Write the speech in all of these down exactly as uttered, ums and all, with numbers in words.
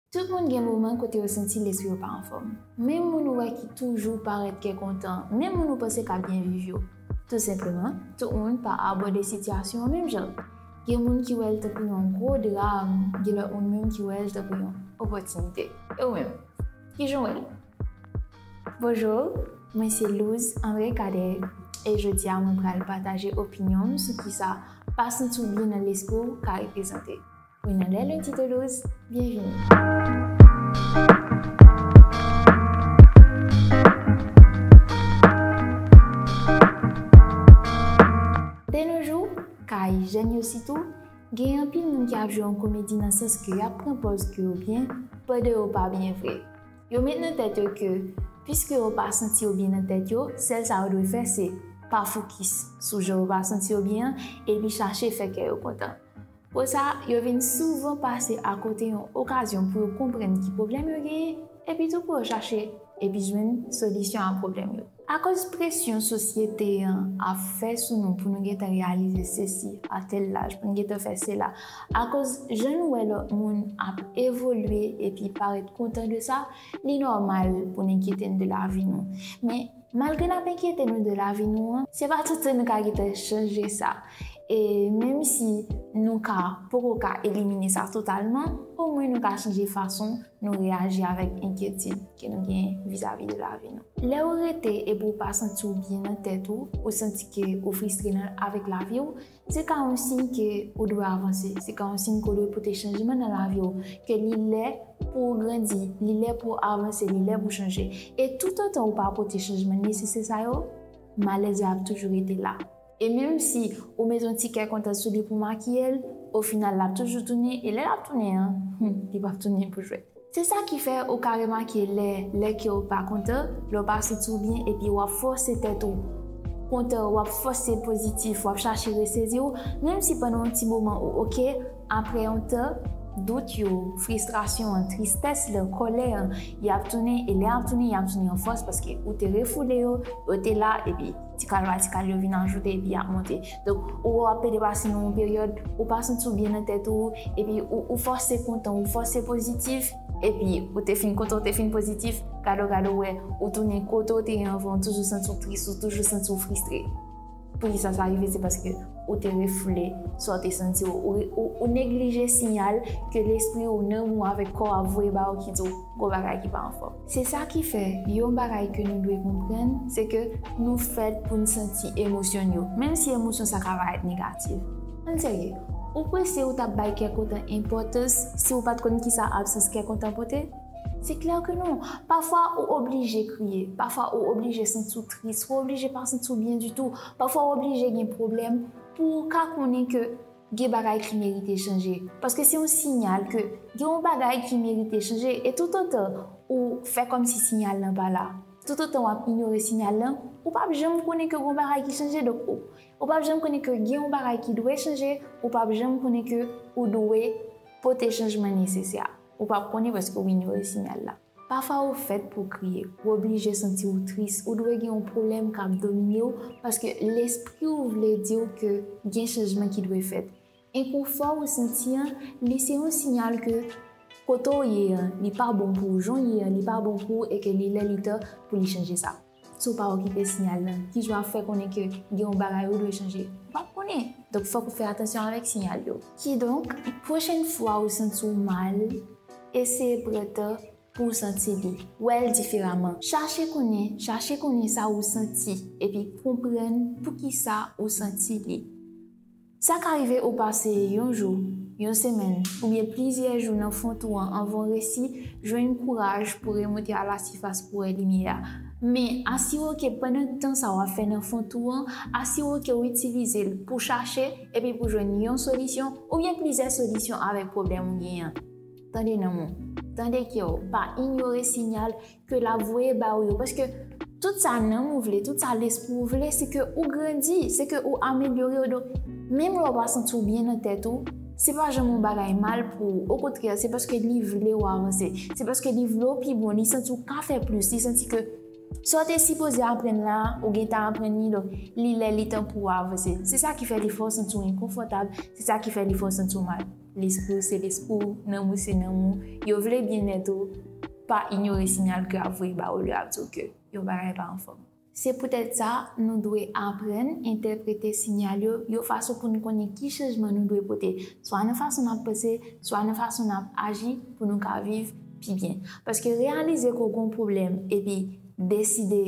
Tout moun gen moman kote yo santi lespri yo pa anfòm. Menm moun ou wè ki toujou parèt kè kontan, menm moun ou panse k ap byen viv yo. Tou senpleman, tout moun pa abòde sitiyasyon an menm jan. Gen moun ki wè l tankou yon gwo dram, gen lòt moun menm ki wè l tankou yon opòtinite. E ou menm? Kijan w wè l? Bonjou, mwen se Louz André Cadet, e jodi a mwen pral pataje opinyon m sou kisa pa santi w byen nan lespri w ka reprezante. Mwen nan lè lendi de Louz, byenvini. De nos jours, kay jèn yo sitou, gen anpil moun ki ap jwe yon komedi nan sans ke y ap pran pòz ke yo byen, pandan yo pa byen vre. Yo met nan tèt yo ke, piske yo pa santi yo byen nan tèt yo, sèl sa yo dwe fè se pa fokis sou jan yo pa santi yo byen an, epi chache fè kè yo kontan. Konsa, yo vin souvan pase akote yon okazyon pou yo konprann ki pwoblèm yo genyen, epi tou pou yo chache epi jwenn solisyon a pwoblèm yo. Akoz presyon sosyete an ap fè sou nou pou nou gentan reyalize sesi a tèl laj, pou nou gentan fè sela, akoz jan nou wè lòt moun ap evolye epi parèt kontan de sa, li nòmal pou n enkyete n de lavi nou. Men, malgre n ap enkyete nou de lavi nou an, se pa toutan nou ka gentan chanje sa. E menm si nou ka poko ka elimine sa totalman, omwen nou ka chanje fason nou reyaji avèk enkyetid ke nou gen vizavi de lavi nou. Lè ou rete epi ou pa santi w byen nan tèt ou, ou santi ke ou fristre nan, avèk lavi w, se ka yon siy ke ou dwe avanse, se ka yon siy ke ou dwe pote chanjman nan lavi w, ke li lè pou ou grandi, li lè pou ou avanse, li lè pou w chanje. E toutotan ou pa pote chanjman nesesè sa yo, malèz la ap toujou rete la. E menm si ou met yon ti kè kontan sou li pou makiye l, ofinal l ap toujou tounen, e lè l ap tounen an, hmm, li p ap tounen pou jwèt. Se sa ki fè ou ka remake lè, lè ke ou pa kontan, lè ou pa santi w byen, epi w ap fòse tèt ou kontan, w ap fòse pozitif, w ap chache resezi w, menm si pandan yon ti moman ou oke, apre yon tan, dout yo, fristrasyon an, tristès lan, kòlè an, y ap tounen, e lè y ap tounen, y ap tounen an fòs paske ou te refoule yo, yo te la, epi ti kal pa ti kal yo vin ajoute epi y ap monte. Donk, ou wè w ap pede pase nan yon peryòd, ou pa santi w byen nan tèt ou, epi ou, ou fòse kontan, ou fòse pozitif, epi ou te fin kontan, ou te fin pozitif, gade w, gade w wè, ou tounen kote w te ye anvan, ou toujou santi w tris, ou toujou santi w fristre. Poukisa sa rive? Se paske ou te refoule sa w te santi w, ou, ou, ou neglije siyal ke lespri w, nanm ou avèk kò w ap voye ba ou ki di w gon bagay ki pa anfòm. Se sa ki fè, yon bagay ke nou dwe konprann, se ke nou fèt pou n santi emosyon yo, menm si emosyon sa ka parèt negatif. Ann serye, ou panse ou t ap bay kè kontan enpòtans si w pa t konn kisa absans kè kontan pote? Se klè ke non. Pafwa ou oblije kriye, pafwa ou oblije santi w tris, ou oblije pa santi w byen ditou, pafwa ou oblije gen pwoblèm pou w ka konnen ke gen bagay ki merite chanje. Paske se yon siyal ke gen yon bagay ki merite chanje, e toutotan ou fè kòmsi siyal lan pa la, toutotan w ap inyore siyal lan, ou p ap janm konnen ke gen yon bagay ki chanje. Donk, ou, ou p ap janm konnen ke gen yon bagay ki dwe chanje, ou p ap janm konnen ke ou dwe pote chanjman nesesè a. Ou p ap konnen paske w inyore siyal la. Pafwa ou fèt pou w kriye, ou oblije santi w tris, ou dwe gen yon pwoblèm k ap domine w, paske lespri w vle di w ke gen chanjman ki dwe fèt. Enkonfò ou santi an, li se yon siyal ke kote w ye an, li pa bon pou ou, jan w ye an, li pa bon pou ou, e ke li lè li tan pou li chanje sa. Si w pa okipe siyal lan, kijan w ap fè konnen ke gen yon bagay ou dwe chanje? Ou p ap konnen. Donk, fòk ou fè atansyon avèk siyal yo. Kidonk, pwochèn fwa ou santi w mal, eseye pran tan pou w santi li. Wè l diferaman. Chache konnen, chache konnen sa ou santi, epi konprann poukisa ou santi li. Sa ka rive ou pase yon jou, yon semèn, oubyen plizyè jou nan fon twou an anvan w resi jwenn kouraj pou remonte alasifas pou wè limyè a. Men, asire w ke pandan tan sa w ap fè nan fon twou an, asire w ke w itilize l pou chache epi pou jwenn yon solisyon oubyen plizyè solisyon avèk pwoblèm ou genyen an. Tande nanm ou, tande kè w, pa inyore siyal ke l ap voye ba ou yo. Paske tout sa nanm ou vle, tout sa lespri ou vle, se ke ou grandi, se ke ou amelyore w. Donk, menm lè w pa santi w byen nan tèt ou, se pa janm yon bagay mal pou ou. Okontrè, se paske li vle w avanse. Se paske li vle w pi bon, li santi w ka fè plis, li santi ke sa w te sipoze aprann la, ou gentan aprann li, donk li lè li tan pou w avanse. Se sa ki fè li fè w santi w enkonfòtab, se sa ki fè li fè w santi w mal. Lespri w se lespri w, nanm ou se nanm ou. Yo vle byennèt ou, pa inyore siyal ke y ap voye ba ou lè y ap di w ke yon bagay pa anfòm. Se poutèt sa, nou dwe aprann entèprete siyal yo yon fason pou nou konnen ki chanjman nou dwe pote, swa nan fason n ap panse, swa nan fason n ap aji pou nou ka viv pi byen. Paske reyalize ke w gen yon pwoblèm epi deside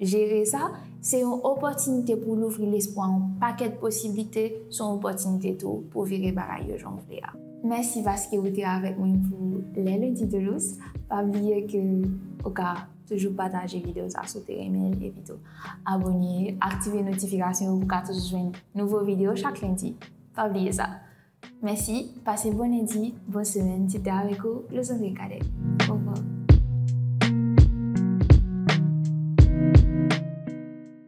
jere sa, se yon opòtinite pou w louvri lespri w a yon pakèt posiblite, se yon opòtinite tou pou w vire bagay yo jan w vle a. Mèsi paske w te avèk mwen pou Les Lundis de Louse. Pa bliye ke ou ka toujou pataje videyo sa si w te renmen l, epi tou abòne, aktive notifikasyon yo pou w ka toujou jwenn nouvo videyo chak lendi. Pa bliye sa. Mèsi, pase bon lendi, bon semèn, se te avèk ou, Lozandrine Cadet.